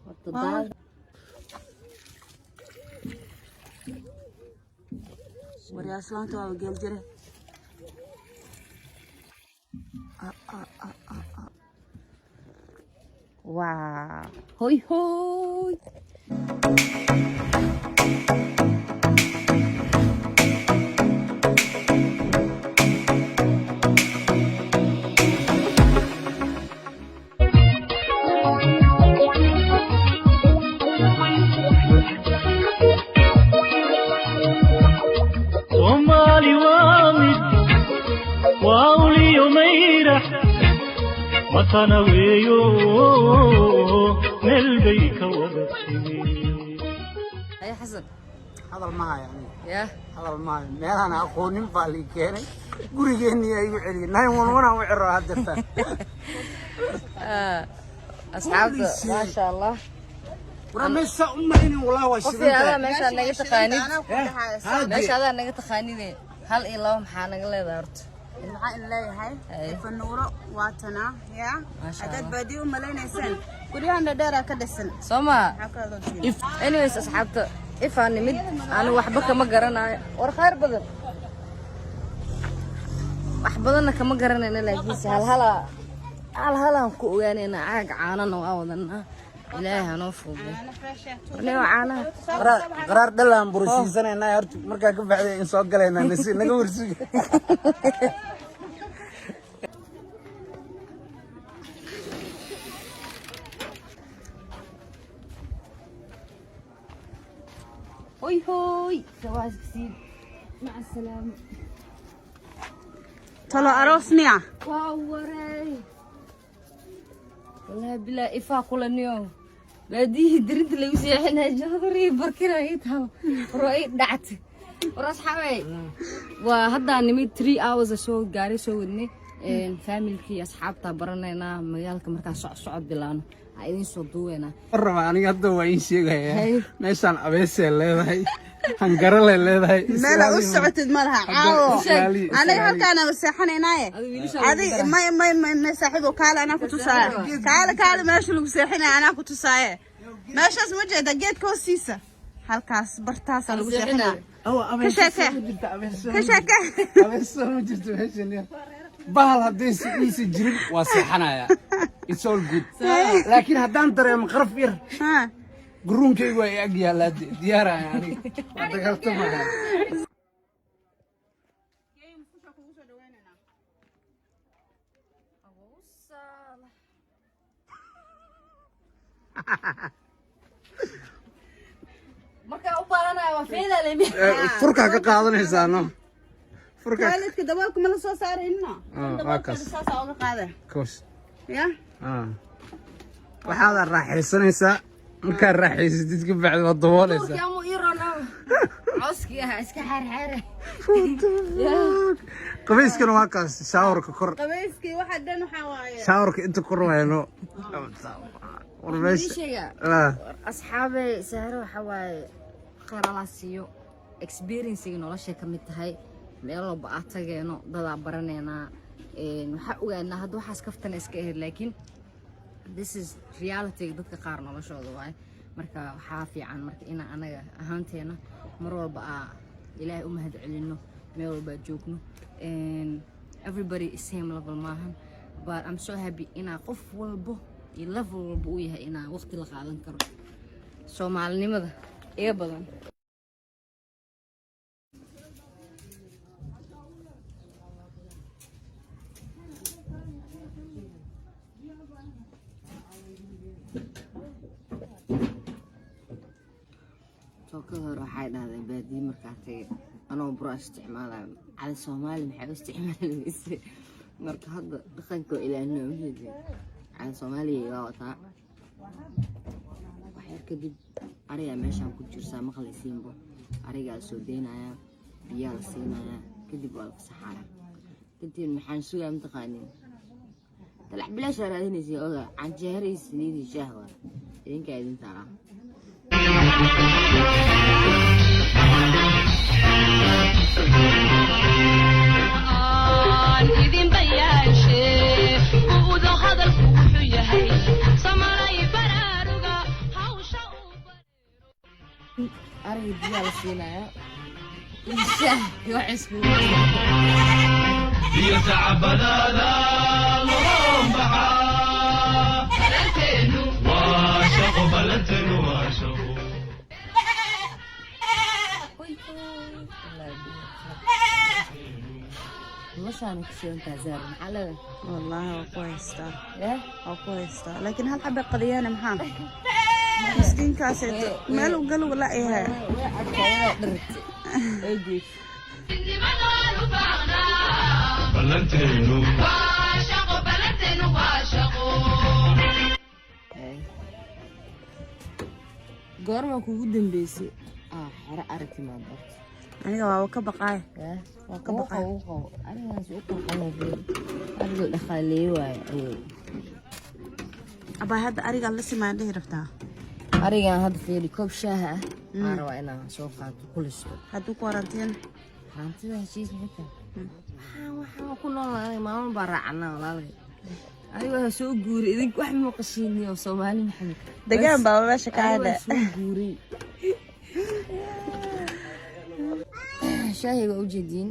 Horta daal. Waryaa, islaanta waaba geel jire. Wow, hoy hoy. Soomaali waa mid, waa uliyo mayrax, matana weeyo, meel bay ka wada timi. Ay, Xasan. Hadal ma hayo aniga. Yaa. Hadal ma hayo. Meelaan aqoonin baa lii keenay. Gurigeennii igu celiyay. 911 aan u ciro haddeerta. Asxaabta, maasha Allah. Waraa, meesha u marinin, walaa waa Qofii shidan adaa tahay. meeshaa naga taqaanid. Haddee. Meesha adaa naga taqaanide, hal iyo laba maxaa naga leedahay horta? Maxaa in leeyahay? Ay. Fanuuro waatanaa yaa. Maasha Haddaad Allah. baadiyo u malaynaysaan, guryahan dhadheeraa ka dhisan. Soo maa? Maxaa ka hadaltiin? Anyways, asxaabta, ifaa nimid anigu waxba kama garanayo. War khayr badan, wax badanna kama garanayna, laakiinse halhala halhalaan ku ogaanayna. Caag caanana waa wadanaa. Ilaahay hanoo fududay. Warneo, caanaha. Qaraar dhalaan bursiisanaynaa horta. Markaa ka baxday in soo galaynaa nasi naga warsuga. Hoy hoy, sawaaskasiid, maca asalaama. Talo, aroos miya? Waa waray, wallaahi bilaa ifaa kulaniyo. Baadiyihii dirinta lagu seexinaya, joodari barkina ii taalo. War waa ii dhactay. War asxaabey, waa haddaa nimid, 3 hours soo gaaray, soo wadnay. Familkii, asxaabtaa baranaynaa. Magaalka markaa soc socod bilaano ha idiin soo duuweynaa. Raba aniga hadda waa iin sheegayaa. Hay. Meeshaan abeesee leedahay, hangaralay leedahay. Meela u socotid ma laha caawo. Ilaali, Aniga ilaali. halkaana seexanaynaaye. Adigu wiilasha. Adi may may may may, saaxiibo, kaale, anaa ku tusaaya. Kaale, kaale, meesha lagu seexinaya anaa ku tusaaye. Meeshaas ma jeeda? Geedka hoostiisa halkaas bartaasaa lagu seexinaya. Awa, Ka sheeke. ma jirto abeeso. Ka sheeke. Abeeso ma jirto meeshan ya. Bahal haddaysa iisa jirin waa seexanaya, it's all good, laakiin haddaan dareemo qaraf yar, Ha. garuunkaygu waa i ag yaallaa, diyaaraya aniga, waa dagaaltamaya. Markaa u baahanaya waa feedaalemi. Furkaa ka qaadanaysaa, no furkaa. Toiletka daboolka ma la soo saarayno? Ah, waa kaas. Saasaa uga qaada. Koos. Ya. Ah. Waxaad raaxaysanaysaa, markaad raaxaysatid ka bacdi waad daboolaysaa. Amu ii roonaa, cawskii ah iska xaarxaare. Qabayskana waa kaas, showerka kor. Qabayskii waxa dhan waxaa waaye. Showerka inta kor wayno war ii meesha. Sheega. Ah. Asxaabe, sahro waxa waaye, khayr Allah siiyo, experiencega noloshay ka mid tahay. Meel walba aad tageeno dadaa baraneynaa. Waxaa ogaanaa hadda waxaas kaftana iska ahayd, laakiin this is reality dadka qaar noloshooda waaye. Marka waxaa fiican marka inaan anaga ahaanteena mar walba aa Ilaahay u mahad celino meel walba aad joogno. Everybody is same level maahan, but I'm so happy inaa qof walbo iyo level walba uu yahay inaa waqti la qaadan karo. Soomaalinimada iga badan. Tookada hore waxay dhahdeen baadiye markaa tagay anoo buro isticmaalayo cali Soomaali, maxay u isticmaali weyse? Marka hadda dhaqanka waa ilaalinaa, ujeedin cali Soomaaliya waa wataa. Wax yar kadib arigaa meeshaan ku jirsaa, maqlaysiinbo. Arigaa la soo deynayaa, biyaa la siinayaa, kadib waa la fasaxaya. Kadib maxaan sugaa mataqaanin? Dalac bilaashaa raadinaysa, oga canjeero iyo saliid iyo shaah waa idinkaa idin taalaa. Idin bayaanshe uudo hadalku wuxuu yahay samalay baraaruga. Ariga biyaa la siinayaa iyo shaah iyo wax iskugu. Iyo sacbadaada loo baxaa, waa shaqo ballanteenu, waa shaqo. Hoy hoy. Wallaahi biyo. Noloshaana ku shidantaa Zaar, maxaa leedahay? Wallaahi waa ku haystaa. Eh. Waa ku haystaa, laakiin hal xabe qadiyaana, maxaa miskiinkaaseeto meel u galu la-yahay. Way cadkaa, way dharagtay, way geysay. Ballanteenu. Waa shaqo ballanteenu, waa shaqo. Ay. Goormaa kugu dambeysay? Ah, xero ari timaad horta. Aniga waaba ka baqaay. Eh. Waa ka baqaay. Uu qabo arigaas u qurxan, ariga dhaqaaleeye waaye awow. Abaa, hadda arigaa la simaan dhihi rabtaa? Arigan hadda fiiri, koob shaaha ah aan rabaa inaan soo qaato ku listo. Hadduu ku warantiin? Hantida heshiis maxay tahay? Waxaan ku nool nahay maalmo baa raacanaa, walaalay. Aniga waxaa soo guuray, idink wax ma qashiiniyo Soomaali Maxamed. Degaan baaba meesha ka Aniga hadha. waa soo guuray. Shaahiga ujeediin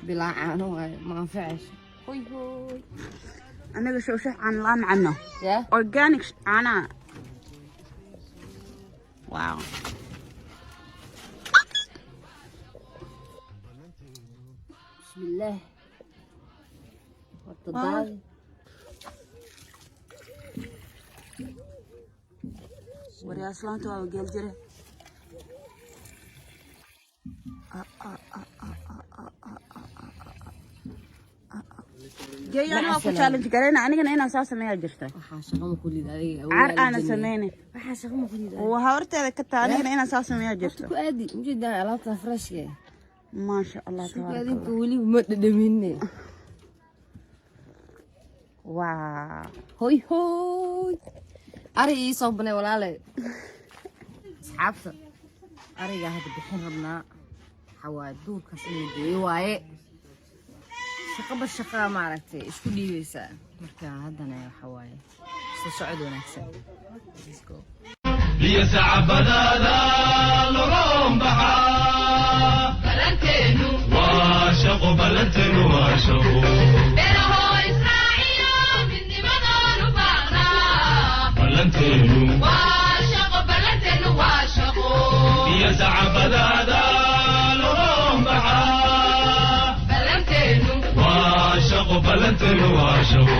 bilaa caano waaye, ma anfacayso. Hoy hoy. Anaga showshax caan la-aan cabno. Yaa. Organic caanaha, wow. Bismillaah, horta daadi. Waryaa, islaanta waaba geel jire. Geeyo, aniga waa ku challenge garayna, anigana inaan saa sameeyaa jirta. Waxaa shaqo ma kulid adiga. Car aana sameynin. Waxaa shaqo ma kulid. Waa horteeda ka taa, anigana inaan saa sameeyaa jirta. Ku aadi ujeedaan alaabta freshka. Maasha Allah, tabaaraka. Adinka weliba ma dhadhamine. Wow. Hoy hoy, ari ii soo banay walaale. Asxaabta, arigaa hadda bixin rabnaa. Waxaa waaye duurkaas in la geeyo waaye. Shaqaba shaqaa maaragtay isku dhiibaysaa. Marka haddana waxaa waaye isla socod wanaagsan. Let's go. Iyo sacbadaada loo baxaa, Ballanteenu. Waa shaqo ballanteenu, waa shaqo. Beeraho israaciyo midnimadoonu baaqnaa. Ballanteenu. Waa shaqo ballanteenu, waa shaqo. Iyo sacbadaada loo baxaa, Ballanteenu. waa shaqo ballanteenu, waa shaqo.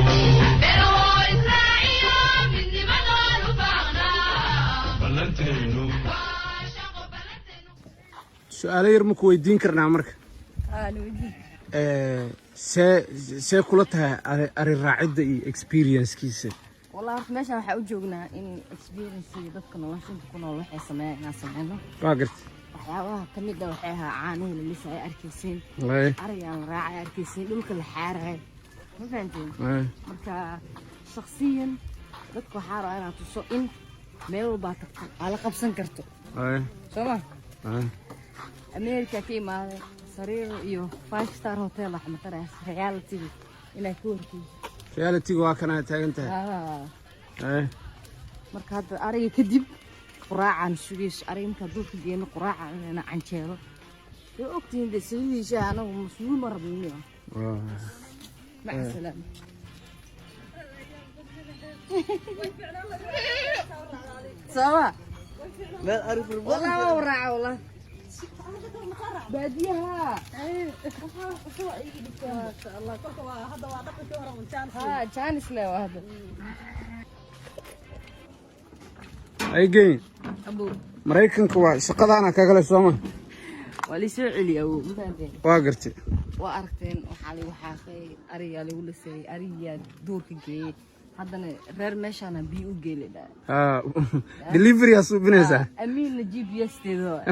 Beeraho israaciyo midnimadoonu baaqnaa. Ballanteenu. Waa shaqo ballanteenu. Su-aalo yar ma ku weydiin karnaa marka? See kula tahay ari raacidda iyo experiencekiisa? Wallahi horta meeshan waxaa u joognaa in experience dadka nolosha inta ku nool waxay sameeyaan inaan sameyno. Waa gartay. Waxyaabaha ka mid ah waxay ahaa caanihii la lisay ay arkayseen, arigaan la raacay arkayseen, dhulka la xaaraay, ma fahanteen? Marka shakhsiyan dadka waxaa rabaa inaad tuso in meel walbaa tagto aa la qabsan karto. Soo ma? America ka imaaday, sariir iyo five star hotel wax mataraya, reality inaad ka warkeyso. Realityga waa kanaa taagan tahay. Marka hadda ariga kadib quraacaan sugayso. Ariga markaa duurka geeno, quraaca cunayna, canjeelo way ogtihiin dee, saliidii shaah. Anagu mas-uul ma rabno. Maca salaama. Sooma والله ما وراعة والله baadiyaha. Ha jaanis le waa hadda. Ay geyn. Abu. Maraykanka waa shaqadaana kagale, sooma? Waa lisoo celiya awow, ma fahanteen? Waa gartay. Waa aragteen, waxaa lagu xaaqay arigaa, lagu lisay arigaa, duurka geeyey. Haddana reer meeshaana biyo u geeli dhaa. Delivery aa suubinaysaa. Amiinna GPS teeda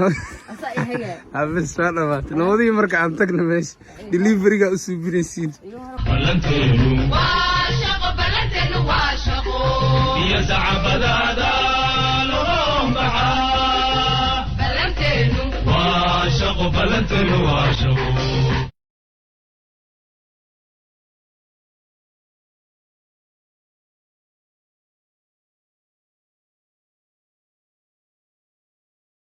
asaa i hagaa. Habes waa dhamaatay nabadii. Marka aan tagna meesha deliveryga u suubinaysiin. Ballanteenu. Waa shaqo ballanteenu, waa shaqo. Iyo sacbadaada loo baxaa, Ballanteenu. waa shaqo ballanteenu, waa shaqo.